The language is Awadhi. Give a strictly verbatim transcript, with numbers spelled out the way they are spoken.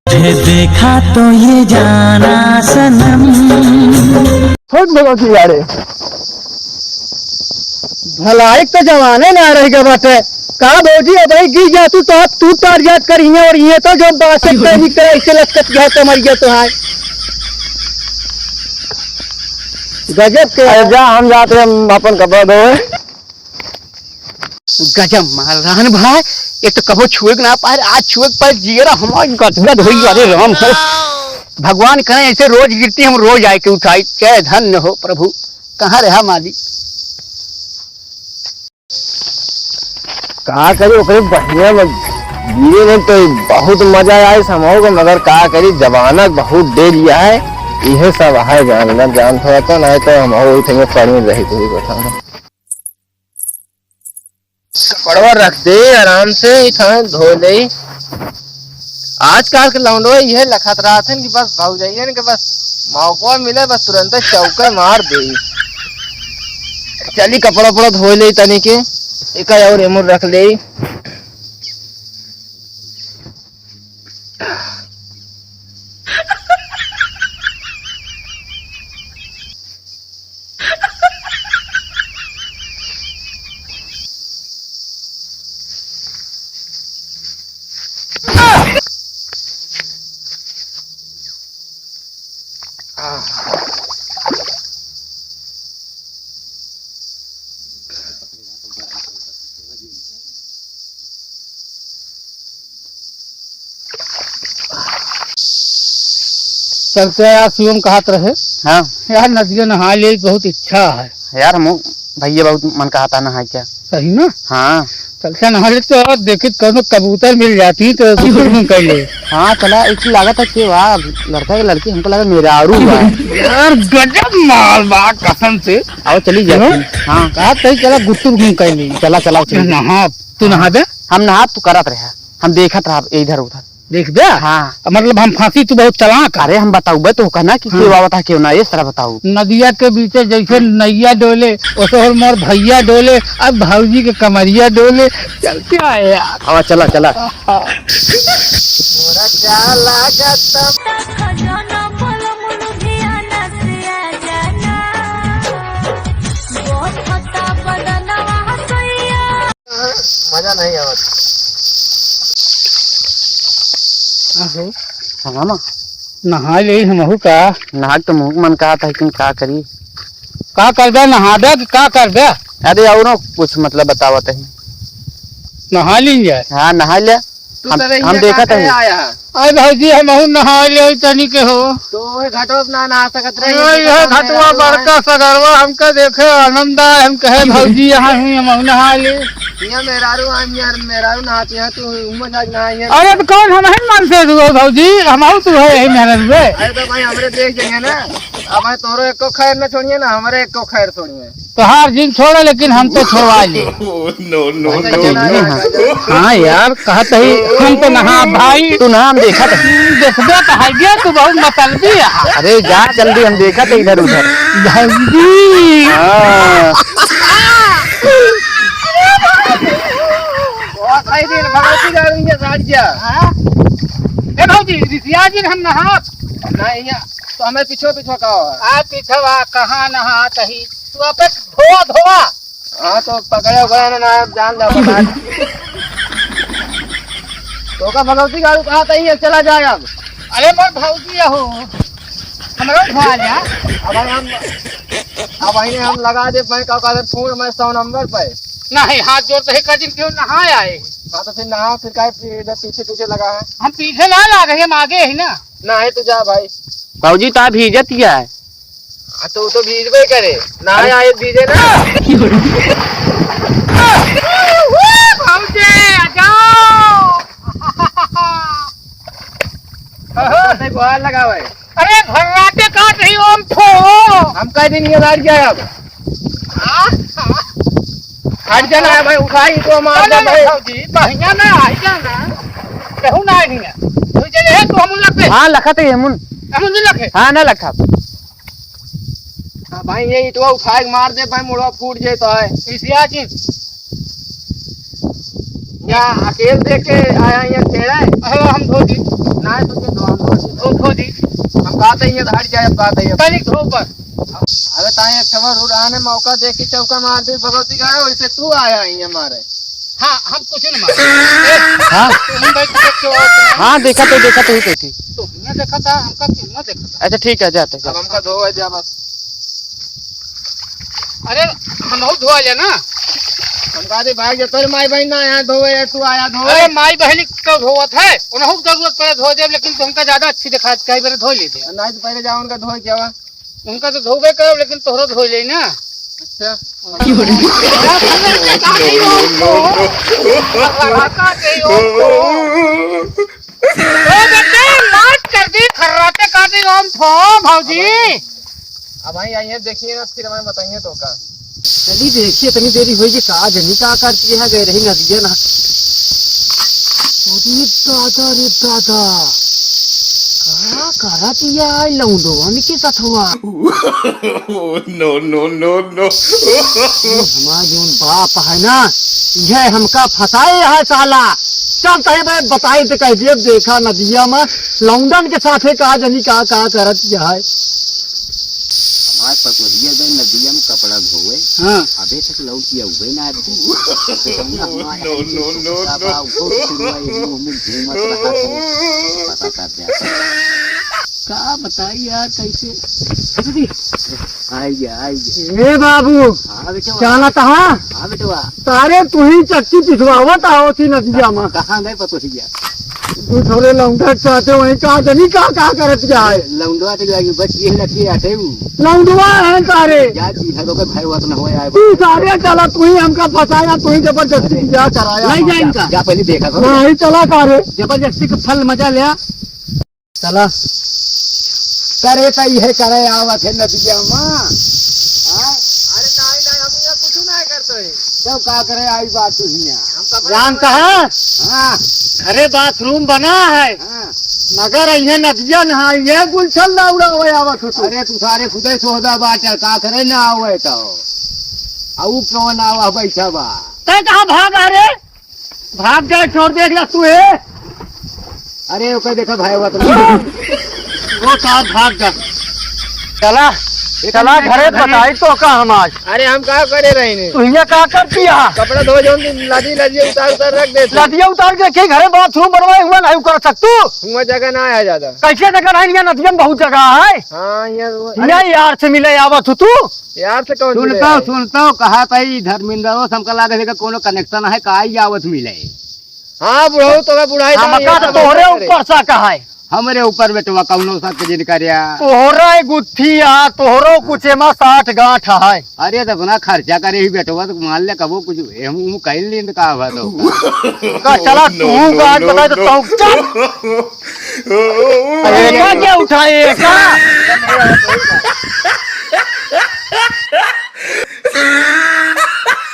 तुझे देखा तो ये जाना सनम। छोट भगवती यारे, भलाई तो जवाने ना रह गया बाटे। का भौजी, अब ही गिर जा तू, तो अब तू तार जात कर हियां, और ये तो जो बासे पैनी करे, ऐसे लचकत गया कमरिया तो है। गजब के। अरे जा, हम जाते हैं, हम अपन कपड़ा धोए। गजब माल रहन भाई, ये तो कबो छुए के ना पाए, आज छुए के पाए, जियरा हमार गदगद होई। अरे राम हो, भगवान करे ऐसे रोज गिरती, हम रोज आए के उठाई। जय धन्य हो प्रभु, कहाँ रहा मालिक? का करी, ओकरे बढ़िया में जिए में तो बहुत मजा आए समूह को, मगर का करी, जमाना बहुत दे दिया है, इहे सब है जान, जान थोड़ा तो, नहीं तो हम और इतने पड़ी रही थी, बता। कपड़वा रख दे, आराम से इठाए धो ले। आजकल के लौंडवा यह लखत रहत हैं कि बस भौजाइयन के बस मौका मिले, बस तुरंत चौके मार दे। चली कपड़ा उपड़ा धो ले तनी के, एक और एमुर रख ले। चलते यार, शिवम कहत रहे। हाँ। यार, नदिया नहाए ले बहुत इच्छा है। यार, हम भैया बहुत मन कहत है नहाए का। सही ना? हाँ। चलते नहा ले तो, और देखित कौनो कबूतर मिल जाती तो गुटुर गुम कर ले। हाँ, चला, एक लागत है के बा, लड़का के लड़की, हमको लगा मेहरारू बा। यार, गजब माल बा कसम से। आओ, चली जाती। हाँ? हाँ। कहा तही चला, गुटुर गुम कर ले। चला, चला, चली। नहा, तू नहा दे। हम नहा, तू करत रहा। हम देखत रहब इधर उधर। देख बे? हाँ। मतलब हम फांसी, तू बहुत चालाक है। अरे हम बताउबे तो कहना कि हाँ। केव आवत है, केव ना, ये सारा बताऊ। नदिया के बीचे जैसे नैया डोले, वैसे और मोर भैया डोले, अब भौजी के कमरिया डोले। चलते आए यार। हाँ, चला, चला। हाँ। खजाना बलम लुधियाना से आ जाना। बहुत खता बदनवा हसैया। मजा नहीं आवत। आहो। हाँ, मामा। नहाए ले हमहू का। नहा के तो मुँह मन कहत है, लेकिन का करी? का करबे, नहाबे कि का करबे? अरे, और कुछ मतलब बतावत है। नहा लीन जाए। हाँ, नहा ले। तू हम, तो हम देखत है। आया है। अरे भौजी, हमहू नहा ले तनी के हो। तो ओए घटवा पे ना नहा सकत रहे, अरे ये यह घटवा घटवा मेहरारू बड़का है। सगरवा हमका देखे आनंद आए, हम कहे भौजी यहाँ हुई, हमहू नहा ले। यहाँ मेहरारू आए, यहाँ मेहरारू नहाती है, तू उमर जाके नहा यहाँ। अरे तो कौन हम ही मन से दुआ भौजी, हमहू तू है यही मेहरारू रे। अरे तो भाई हमरे देख जाइए ना, अब भाई तोरो एको खैर न छोड़िए ना, हमरे एको खैर छोड़िए। तोहार जिन छोड़े, लेकिन हम तो छोड़वा ले। No, no, no, no। हाँ यार, कहत ही हम तो नहा भाई। तू नहा, हम देखत ही। देखबे तो है ये, तू बहुत मतलबी है। अरे जा जल्दी, हम देखत ही इधर उधर। जल्दी। हाँ। बहुत भाई दिन भगवती जा रही है साथ जा। हाँ? ए भौजी, रिसिया जी हम नहा। नहीं, यहाँ तो हमें पीछे पीछे का हो। आ पीछे वा, कहाँ नहा तही? तू आपे धोआ, धोआ। हाँ, तो पकड़े उकड़े ना, ना, जान जाओ, पकड़। तो का भगवती गाड़ू कहा था, ये चला जाए अब। अरे मोर भौजी हो, हमरो उठा जा। अब भाई हम, अब भाई हम लगा दे, मैं का कहते फोन में सौ नंबर पे। नहीं, हाथ जोड़ के कजिन क्यों नहाए आए? हाँ, तो फिर नहा, फिर काहे फिर इधर पीछे पीछे लगा है? हम पीछे ना लागे, हम आगे ही ना। ना है तो जा भाई। भौजी, ता भीजत ही है। आ, तो, तो भीजबे करे। ना आए भीजे ना। भौजी, आ जाओ। नहीं, गुहार लगावे। अरे, भर्राटे काट रही ओम थो। हम कह दिन ये बैठ जाए अब। हाँ? हट जाना है भाई, उठाई तो मार दे भाई। भौजी, बहिया ना आई जाना। कहूँ ना आई है। तू चले है, तू हम लग पे। हाँ, लखत ही है मुन। हम नहीं लगे। हाँ, ना लखा। हाँ भाई, ये ईंटवा उठा के मार दे भाई, मुड़वा फूट जाए तो है। इसिया जी। क्या अकेल देख के आया यहाँ छेड़ा है? अरे हम धो दी। ना, तुझे धो, हम धो दी। हम धो दी। हम कहते हैं, ये धार जाए, हम कहते हैं। तनिक धो पर। अबे ताई, एक ठमर उड़ाने मौका देखी, चौका मार दी, भगवती का है, वैसे तू आया ही हमारे। हाँ, हम कुछ नहीं मारे। हाँ। तुम भाई कुछ क्यों हो? हाँ, देखा तो, देखा तो ही कहती। तो यहाँ देखा था, हमका क्यों ना देखा था? अच्छा, ठीक है, जाते, अब जाते। हमका धोवे जा बस। अरे, हम और धोआ ले ना। हम कहा दे भाई, जब तोरे माई बहन ना आया धोवे, या तू आया धोवे। अरे, माई बहन का धोवत है, उन्हों की जरूरत पड़े धो दे, लेकिन तुमका ज्यादा अच्छी दिखा, कई बार धो ले दे। नहीं तो पहले जाओ उनका धोए क्या हुआ? उनका तो धोबे करब, लेकिन तोहरो धोई लेई ना। अच्छा। ओ बेटे, माफ कर दी, खर्राटे काटी ओम फो, भौजी। अब भाई आइए, देखिए ना, फिर हमें बताइए तो का। चली देखिए, इतनी देरी होई कि का जनी का करती है, गए रही नदिया ना। अरे दादा रे दादा, का करत या लौंडवन के सथवा? No, no, no, no। ये हमार जौन बाप है ना, यह हमका फंसाए है साला। चल तहे बे बताई तो कह दिए, देखा नदिया में लौंडन के साथे का जनी का, का करत या है। हमार पतोहिया गए नदिया में कपड़ा धोवे। हाँ। अबे तक लौट के अउबे ना अबे। तो कहूँगा, हमार No, no, no, का no। बा, वो तो शुरू में ये मुंह में घूमत रहा तो पता कर दे। का बताई यार कैसे? आई गया, आई गया। ए बाबू, हाँ बेटवा। क्या ना कहा? हाँ बेटवा। तारे तू ही चक्की पिसवावत आओ थी नदिया में। कहाँ गए पतोहिया? तू थोड़े लौंडा के साथे वहीं का जनी का, का करत या है? लौंडवा के जाके बच ये लड़की आटे हूँ। लौंडवा है तारे। जा जी, हर ओकर भाई वत न हो आए। तू सारे चला, तू ही हमका फंसाया, तू ही जबरदस्ती अरे। बियाह कराया नहीं हमका। जा इनका। जा पहले देखा करो। नहीं चला तारे। जबरदस्ती का फल मजा लिया। चला। करे त इहे करे आवत है नदिया में। हाँ? अरे नहीं, नहीं, हम यहाँ कुछ नहीं करते हैं। तब का करे आई बात तू हियाँ? जानता है? हाँ। घरे बाथरूम बना है। हाँ। मगर इहे नदिया नहाई है, गुलछल ना उड़ावे आवत हो तू। अरे तू सारे खुदे सोहदा बाटे, का करे ना आवे तो। आ ऊ कौन आवा बैठा बा? तै कहाँ भागा रे? भाग जाए, छोड़ दे, देख ला तू है। अरे, ओके, देखा भाई, हुआ तो वो कार भाग जा। चला, चला घरे, बताई तो का हम आज। अरे, हम का करे रही ने? तू हियाँ का करती है? कपड़ा धो जौन दिन लादी, लादी उतार, उतार रख दे तू। लादिया उतार के के घरे बाथरूम बनवाए हुआ नहीं कर सकतू? हुआ जगह ना आया ज्यादा। कैसे जगह नहीं, यहाँ नदिया में बहुत जगह है। हाँ, यहाँ वो, अरे हियाँ यार से मिले आवत हो तू? यार से कौन सुनता, मिले? सुनता, कहा था ई धर्मेंद्र से हमका लागे है कि कोनो connection है, का ही आवत मिले। हाँ, बुढ़ऊ तो बुढ़ाई हमका तो तोहरे ऊपर शक है। हमरे ऊपर बेटवा कौनो शक जिन करिया। तोहरा एक गुत्थी आ, तोहरो कुछ एमा साठ गांठ है। अरे तो अपना खर्चा करे ही बेटवा, तो मान ले कबो कुछ हम, हम कह लें तो का हुआ तो। का चला तू गांठ बताए तो तू चल। एका क्या उठाए, एका?